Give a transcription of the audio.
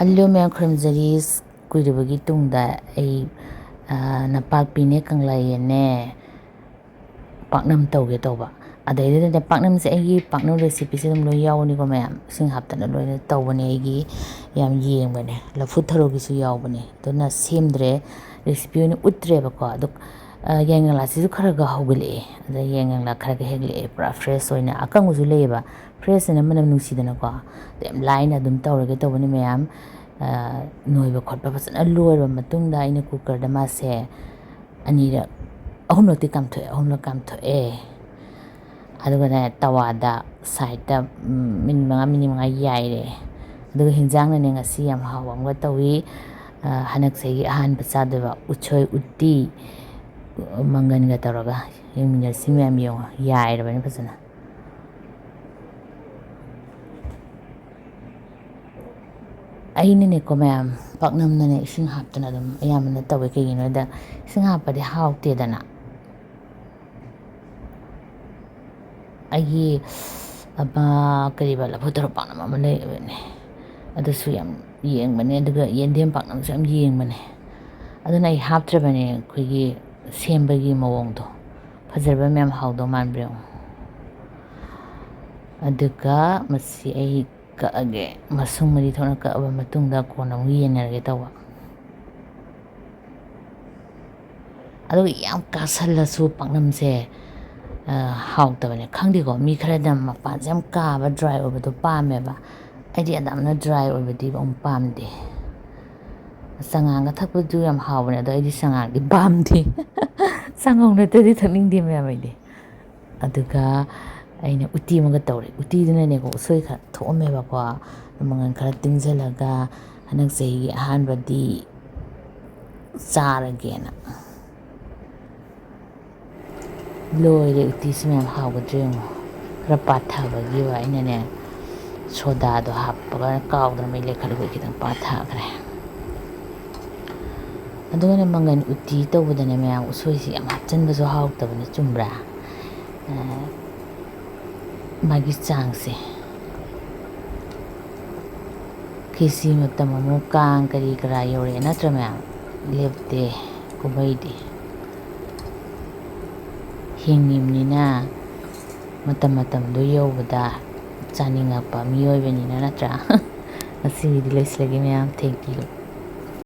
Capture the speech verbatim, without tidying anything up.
ꯑꯜꯂꯨ ꯃꯌꯥꯝ ꯈꯨꯔꯨꯝꯖꯔꯤ꯫ ꯀꯨꯏꯔꯕꯒꯤ ꯇꯨꯡꯗ ꯑꯩ, ꯑ, ꯅꯄꯥꯛꯄꯤꯅꯦ, ꯀꯪꯂꯥꯌꯦꯟꯅꯦ, ꯄꯥꯛꯅꯝ ꯇꯧꯒꯦ ꯇꯧꯕ꯫ ꯑꯗꯩꯗꯨꯗꯅꯦ, ꯄꯥꯛꯅꯝꯁꯦ, ꯑꯩꯒꯤ ꯄꯥꯛꯅꯝ recipeꯁꯦ ꯑꯗꯨꯝ ꯂꯣꯏ ꯌꯥꯎꯕꯅꯤꯀꯣ ꯃꯌꯥꯝ꯫ ꯏꯁꯤꯡ ꯍꯥꯞꯇꯅ ꯂꯣꯏꯅ ꯇꯧꯕꯅꯦ ꯑꯩꯒꯤ꯫ ꯌꯥꯝ ꯌꯦꯡꯕꯅꯦ꯫ ꯂꯐꯨ ꯊꯔꯣꯒꯤꯁꯨ ꯌꯥꯎꯕꯅꯦ꯫ ꯑꯗꯨꯅ ꯁꯦꯝꯗ꯭ꯔꯦ꯫ Recipe ꯑꯣꯏꯅ ꯎꯠꯇ꯭ꯔꯦꯕꯀꯣ꯫ ꯑꯗꯣ, ꯑ, ꯌꯥꯏꯉꯪꯂꯥꯁꯤꯁꯨ ꯈꯔ ꯈꯔ ꯍꯧꯒꯠꯂꯛꯑꯦ꯫ ꯑꯗ ꯌꯥꯏꯉꯪꯂꯥ ꯈꯔ ꯈꯔ ꯍꯦꯛꯂꯛꯑꯦ꯫ ꯄꯨꯔꯥ fresh ꯑꯣꯏꯅ꯫ ꯑꯀꯪꯕꯁꯨ ꯂꯩꯌꯦꯕ꯫ Freshꯁꯤꯅ ꯃꯅꯝ ꯅꯨꯡꯁꯤꯗꯅꯀꯣ꯫ ꯑꯗ ꯌꯥꯝ ꯂꯥꯏꯅ ꯑꯗꯨꯝ ꯇꯧꯔꯒꯦ ꯇꯧꯕꯅꯤ ꯃꯌꯥꯝ꯫ ꯑ, ꯅꯣꯏꯕ ꯈꯣꯠꯄ ꯐꯖꯅ ꯂꯣꯏꯔꯕ ꯃꯇꯨꯡꯗ ꯑꯩꯅ cookerꯗ ꯃꯥꯁꯦ ꯑꯅꯤꯔꯛ, ꯑꯍꯨꯝꯂꯛꯇꯤ ꯀꯥꯝꯊꯣꯛꯑꯦ, ꯑꯍꯨꯝꯂꯛ ꯀꯥꯝꯊꯣꯛꯑꯦ꯫ ꯑꯗꯨꯒꯅꯦ, ꯇꯋꯥꯗ sideꯇ, ꯎꯝ, minute ꯃꯉꯥ, minute ꯃꯉꯥ ꯌꯥꯏꯔꯦ꯫ ꯑꯗꯨꯒ ꯍꯤꯟꯖꯥꯡꯅꯅꯦ, ꯉꯁꯤ ꯌꯥꯝ ꯍꯥꯎꯕ ꯑꯃꯒ ꯇꯧꯏ꯫ ꯑ, ꯍꯟꯗꯛ ꯆꯍꯤꯒꯤ ꯑꯍꯥꯟꯕ ꯆꯥꯗꯣꯏꯕ ꯎꯁꯣꯏ ꯎꯇꯤ, ꯃꯪꯒꯟꯒ ꯇꯧꯔꯒ꯫ ꯌꯦꯡꯃꯤꯟꯅꯁꯤ ꯃꯌꯥꯝ, ꯌꯦꯡꯉꯣ, ꯌꯥꯏꯔꯕꯅꯤ ꯐꯖꯅ꯫ ꯑꯩꯅꯅꯦꯀꯣ ꯃꯌꯥꯝ, ꯄꯥꯛꯅꯝꯅꯅꯦ ꯏꯁꯤꯡ ꯍꯥꯞꯇꯅ ꯑꯗꯨꯝ ꯑꯌꯥꯝꯕꯅ ꯇꯧꯋꯦ꯫ ꯀꯩꯒꯤꯅꯣꯗ, ꯏꯁꯤꯡ ꯍꯥꯞꯄꯗꯤ ꯍꯥꯎꯇꯦꯗꯅ꯫ ꯑꯩꯒꯤ ꯑꯃ, ꯀꯔꯤꯕ, ꯂꯐꯨ ꯊꯔꯣ ꯄꯥꯛꯅꯝ ꯑꯃ ꯂꯩꯕꯅꯦ, ꯑꯗꯨꯁꯨ ꯌꯥꯝ ꯌꯦꯡꯕꯅꯦ꯫ ꯑꯗꯨꯒ ꯌꯦꯟꯗꯦꯝ ꯄꯥꯛꯅꯝꯁꯨ ꯌꯥꯝ ꯌꯦꯡꯕꯅꯦ꯫ ꯑꯗꯨꯅ ꯑꯩ ꯍꯥꯞꯇ꯭ꯔꯕꯅꯦ꯫ ꯑꯩꯈꯣꯏꯒꯤ ꯁꯦꯝꯕꯒꯤ ꯃꯑꯣꯡꯗꯣ ꯐꯖꯕ ꯃꯌꯥꯝ, ꯍꯥꯎꯗꯧ ꯃꯥꯟꯕ꯭ꯔꯥ ꯌꯦꯡꯉꯣ꯫ ꯑꯗꯨꯒ ꯃꯁꯤ ꯑꯩ ꯀꯛꯑꯒꯦ꯫ ꯃꯁꯨꯡ ꯃꯔꯤ ꯊꯣꯛꯅ ꯀꯛꯑꯕ ꯃꯇꯨꯡꯗ ꯀꯣꯟꯅ ꯑꯃꯨꯛ ꯌꯦꯟꯅꯔꯒꯦ ꯇꯧꯕ꯫ ꯑꯗꯨꯒ ꯌꯥꯝ ꯀꯥꯁꯜꯂꯁꯨ ꯄꯥꯛꯅꯝꯁꯦ, ꯑ, ꯍꯥꯎꯇꯕꯅꯦ꯫ ꯈꯪꯗꯦꯀꯣ, ꯃꯤ ꯈꯔꯅ ꯃꯄꯥꯟꯁꯦ ꯌꯥꯝ ꯀꯥꯕ, dry ꯑꯣꯏꯕꯗꯣ ꯄꯥꯝꯃꯦꯕ꯫ ꯑꯩꯗꯤ ꯑꯗꯨꯃꯥꯏꯅ dry ꯑꯣꯏꯕꯗꯤ ꯑꯃꯨꯛ ꯄꯥꯝꯗꯦ꯫ ꯆꯉꯥꯡꯒ ꯊꯛꯄꯗꯨ ꯌꯥꯝ ꯍꯥꯎꯕꯅꯦ, ꯑꯗꯣ ꯑꯩꯗꯤ ꯆꯉꯥꯡꯗꯤ ꯄꯥꯝꯗꯦ꯫ ꯁꯪꯒꯣꯝ ꯅꯠꯇ꯭ꯔꯗꯤ ꯊꯛꯅꯤꯡꯗꯦ ꯃꯌꯥꯝ ꯑꯩꯗꯤ꯫ ꯑꯗꯨꯒ ꯑꯩꯅ ꯎꯇꯤ ꯑꯃꯒ ꯇꯧꯔꯦ꯫ ꯎꯇꯤꯗꯨꯅꯅꯦꯀꯣ, ꯎꯁꯣꯏ ꯈꯔ ꯊꯣꯛꯑꯝꯃꯦꯕꯀꯣ, ꯃꯪꯒꯟ ꯈꯔ ꯇꯤꯡꯁꯤꯜꯂꯒ, ꯍꯟꯗꯛ ꯆꯍꯤꯒꯤ ꯑꯍꯥꯟꯕꯗꯤ ꯆꯥꯔꯒꯦꯅ꯫ ꯂꯣꯏꯔꯦ, ꯎꯇꯤꯁꯤ ꯃꯌꯥꯝ ꯍꯥꯎꯒꯗ꯭ꯔꯥ ꯌꯦꯡꯉꯣ꯫ ꯈꯔ ꯄꯥꯊꯕꯒꯤ ꯋꯥ, ꯑꯩꯅꯅꯦ ꯁꯣꯗꯥꯗꯣ ꯍꯥꯞꯄꯒ ꯀꯥꯎꯗꯅ ꯃꯩ ꯂꯩꯈꯠꯂꯨꯕꯩ ꯈꯤꯇꯪ ꯄꯥꯊꯈ꯭ꯔꯦ꯫ ꯑꯗꯨꯒꯅꯦ, ꯃꯪꯒꯟ ꯎꯇꯤ ꯇꯧꯕꯗꯅꯦ ꯃꯌꯥꯝ, ꯎꯁꯣꯏꯁꯤ ꯌꯥꯝ ꯍꯥꯞꯆꯤꯟꯕꯁꯨ ꯍꯥꯎꯇꯕꯅꯤ, ꯆꯨꯝꯕ꯭ꯔꯥ? ꯑ, ꯃꯥꯒꯤ ꯆꯥꯡꯁꯦ꯫ OK, ꯈꯦꯆꯤ ꯃꯇꯝ ꯑꯃꯨꯛ, ꯀꯥꯡ ꯀꯔꯤ ꯀꯔꯥ ꯌꯧꯔꯛꯑꯦ, ꯅꯠꯇ꯭ꯔ ꯃꯌꯥꯝ? ꯂꯦꯞꯇꯦ ꯀꯨꯝꯍꯩꯗꯤ꯫ ꯍꯤꯡꯉꯤꯕꯅꯤꯅ ꯃꯇꯝ ꯃꯇꯝꯗꯣ ꯌꯧꯕꯗ ꯆꯥꯅꯤꯡꯉꯛꯄ ꯃꯤꯑꯣꯏꯕꯅꯤꯅ, ꯅꯠꯇ꯭ꯔꯥ? ꯉꯁꯤꯒꯤꯗꯤ ꯂꯣꯏꯁꯤꯜꯂꯒꯦ ꯃꯌꯥꯝ, thank you꯫